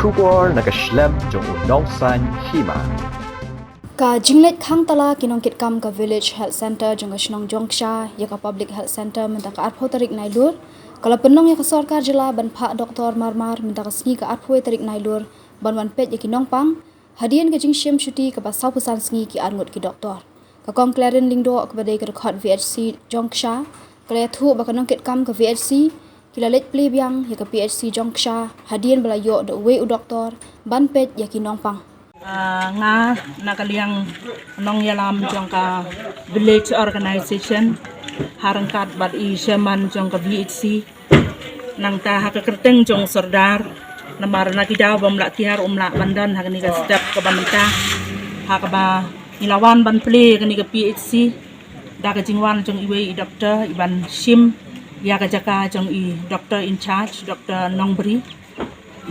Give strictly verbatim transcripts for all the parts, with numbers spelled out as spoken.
Khubor na ka shlem jong u nongsan hima. Ka jingleit khang tala ki nongkitkam ka Village Health Centre jong ka shnong Jongksha ïa ka Public Health Centre mynta ka arphew tarik Nailur ka la pynlong ïa ka sorkar jylla ban phah doktor marmar mynta ka sngi ka arphew tarik Nailur ban wan peit ïa ki nongpang hadien ka jingshim shuti kaba sawphew san sngi ki arngut ki doktor. Ka Kong Clarin Lyngdoh kaba dei ka dkhot VHC Jongksha ka la ïathuh ba ka nongkitkam ka VHC ki la leit plie biang ïa ka PHC Jongksha hadien ba la ïoh da uwei u doktor ban peit ïa ki nongpang. Ah, nga na ka liang nongïalam jong ka Village Organization ha ryngkat bad i chairman jong ka VHC, nangta ha ka kyrteng jong u Sordar, namar na ki daw bym lah tiar um lah ban don ha kane ka step kaba mynta, ha kaba ngi la wan ban plie kane ka PHC da ka jingwan jong iwei i doktor i ban shim ïa ka jaka jong i doktor in charge, Doktor Nongbri,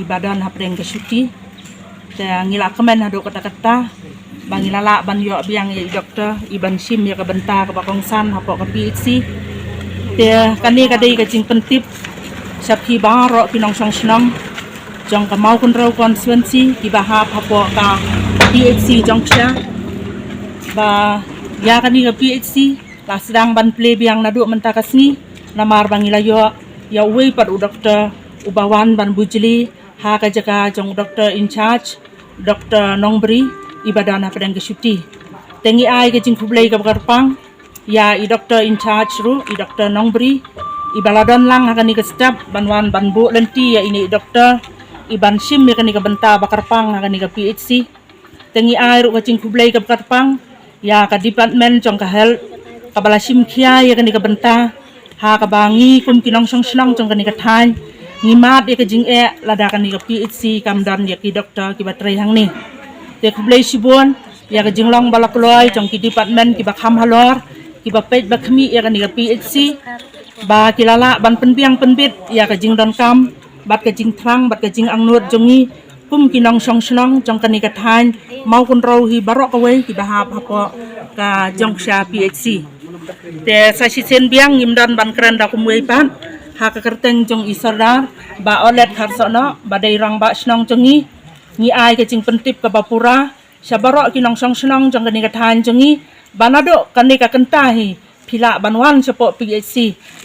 i ba don hapdeng ka shuti. Te ngi la kmen haduh katta katta ba ngi la lah ban ïoh biang ïa i doktor i ban shim ïa ka bynta kaba kongsan hapoh ka PHC. Te kane ka dei ka jingpyntip sha phi baroh ki nongshong shnong jong ka Mawkynrew constituency kiba hap hapoh ka PHC Jongksha, ba ïa kane ka PHC la sdang ban plie biang naduh mynta ka sngi, namar ba ngi la ïoh ïa uwei pat u doktor uba wan ban bujli ha ka jaka jong u doktor in charge, Doktor Nongbri, i ba don hapdeng ka shuti. Te ngi ai ka jingkhublei kaba kyrpang ïa i doktor in charge ruh, i Doktor Nongbri, i ba la don lang ha kane ka step ban wan ban buh lynti ïa ine i doktor i ban shim ïa kane ka bynta ba kyrpang ha kane ka PHC. Te ngi ai ruh ka jingkhublei kaba kyrpang ïa ka department jong ka health kaba la shim khia ïa kane ka bynta, ha kaba ngi kum ki nongshong shnong jong kane ka thaiñ ngi mad ïa ka jingeh lada kane ka PHC kam don ïa ki doktor kiba trei hangne. Te khublei shibun ïa ka jinglong ba la kloi jong ki department kiba kham halor, kiba peit ba khmih ïa kane ka PHC, ba ki la lah ban pynbiang pynbit ïa ka jingdonkam bad ka jingthrang bad ka jingangnud jong ngi kum ki nongshong shnong jong kane ka thaiñ Mawkynrew hi baroh kawei kiba hap hapoh ka Jongksha PHC. Te sa shisien biang ngim don ban kren da kumwei pat, ha ka kyrteng jong i Sordar Bah Olet Kharsohnoh ba dei rangbah shnong jong ngi, ngi ai ka jingpyntip kaba pura sha baroh ki nongshong shnong jong kane ka thaiñ jong ngi ba naduh kane ka kynta hi phi lah ban wan shapoh PHC.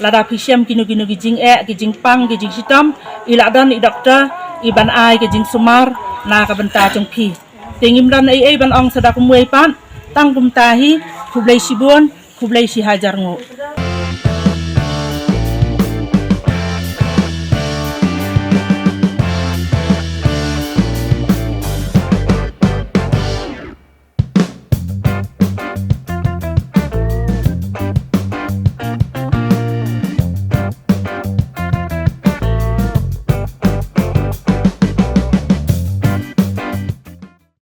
Lada phi shem kino kino ki jingeh, ki jingpang, ki jingshitom, i lah don i doktor i ban ai ka jingsumar na ka bynta jong phi. Te ngim don ei ei ban ong sa da kumwei pat, tang kumta hi. Khublei shibun, khublei shihajar nguh.